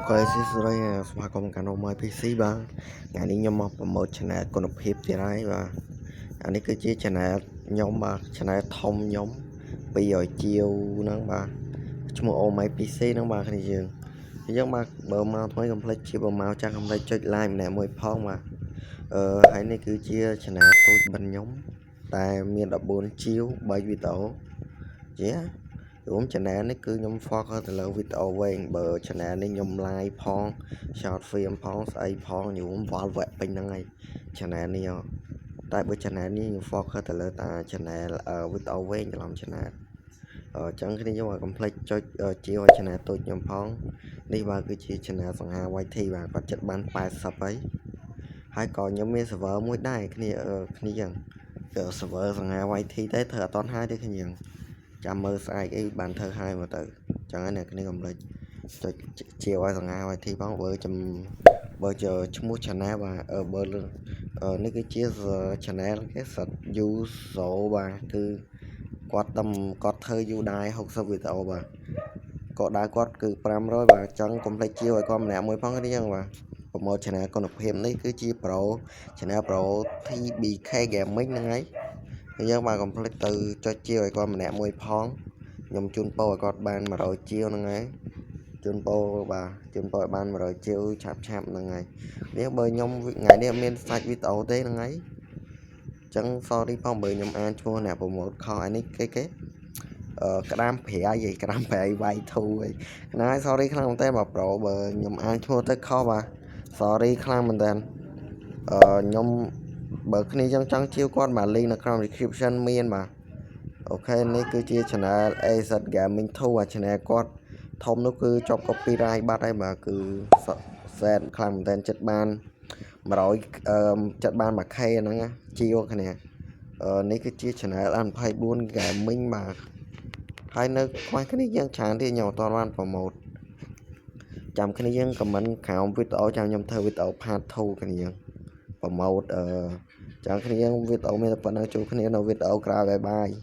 ក៏ស៊ីសរីស្វាគមន៍កាន់ My PC បាទថ្ងៃនេះខ្ញុំមក promote channel គុណភាពទៀតហើយបាទអានេះគឺជា channel ខ្ញុំបាទ channel ធំខ្ញុំ200ជាវហ្នឹងបាទឈ្មោះ Oh My PC ហ្នឹងបាទគ្នាយើងអញ្ចឹងបាទបើមកថ្មីកុំភ្លេចជាបើមកចាស់កុំភ្លេចចុច like ម្នាក់មួយផងបាទអឺហើយនេះគឺជា channel តូចបិណ្ឌខ្ញុំតែមាន14ជាវ3វីដេអូជារួម channel នេះគឺខ្ញុំ focus ទៅលើវីដេអូវែងបើ channel នេះខ្ញុំ live ផង short film ផងស្អីផងខ្ញុំវល់វែកពេញហ្នឹងហើយ channel នេះតែបើ channel នេះខ្ញុំ focus ទៅលើតា channel វីដេអូវែងច្រឡំ channel អញ្ចឹងគ្នាខ្ញុំឲ្យកុំភ្លេចចុចជាវឲ្យ channel តូចខ្ញុំផងនេះបាទគឺជា channel សង្ហា YT បាទគាត់ចិត្តបាន80ហើយហើយក៏ខ្ញុំមាន server មួយដែរគ្នាគ្នាចឹងគឺ server សង្ហា YT ទេធ្វើអត់តន់ហើយទេគ្នាចាំមើលស្អែកអីបានធ្វើហើយមកទៅចឹងហើយអ្នកគ្នាកុំភ្លេចចុចជាវឲ្យសង្ហា YT ផងបើចំបើជាឈ្មោះ channel បាទបើនេះគឺជា channel គេសិត user បាទគឺគាត់តំគាត់ធ្វើយូរដែរ60វីដេអូបាទក៏ដើរគាត់គឺ500បាទចង់កុំភ្លេចជាវឲ្យគាត់ម្នាក់មួយផងគ្នាចឹងបាទ promote channel គុណភាពនេះគឺជា Pro channel Pro TBK Gaming ហ្នឹងហើយហើយយើងបាទកុំភ្លេចទៅចុចជាវឲ្យគាត់ម្នាក់មួយផងខ្ញុំជូនពរឲ្យគាត់បាន100ជាវហ្នឹងហើយជូនពរបាទជូនពរឲ្យបាន100ជាវឆាប់ឆាប់ហ្នឹងហើយនេះបើខ្ញុំថ្ងៃនេះអត់មានសាច់វីដេអូទេហ្នឹងហើយអញ្ចឹង sorry ផងបើខ្ញុំអានឈ្មោះអ្នក promote ខុសអានេះគេគេអឺក្តាមប្រៃឯក្តាមប្រៃវាយធូអីណា sorry ខ្លាំងមែនតើបាទ bro បើខ្ញុំអានឈ្មោះទៅខុសបាទ sorry ខ្លាំងមែនតើអឺខ្ញុំបើគ្នាចង់ចង់ជាវគាត់បាទ link នៅក្នុង description មានបាទ OK នេះគឺជា channel AZ Gaming 2អា channel គាត់ ធំនោះគឺជាប់ copyright បាត់ហើយបាទគឺសែនខ្លាំងមែនតើចិត្តបាន100អឺចិត្តបាន 1K ហ្នឹងណាជាវគ្នាអឺនេះគឺជា channel N24 Gaming បាទហើយនៅខ្វះគ្នាយើងច្រើនទៀតខ្ញុំអត់ទាន់បាន promote ចាំគ្នាយើង comment ក្រោមវីដេអូចាំខ្ញុំធ្វើវីដេអូ part 2គ្នាយើង promote អឺចាំគ្នាយើងវីដេអូមានតែប៉ុណ្្នឹងជួបគ្នានៅវីដេអូក្រោយ bye bye.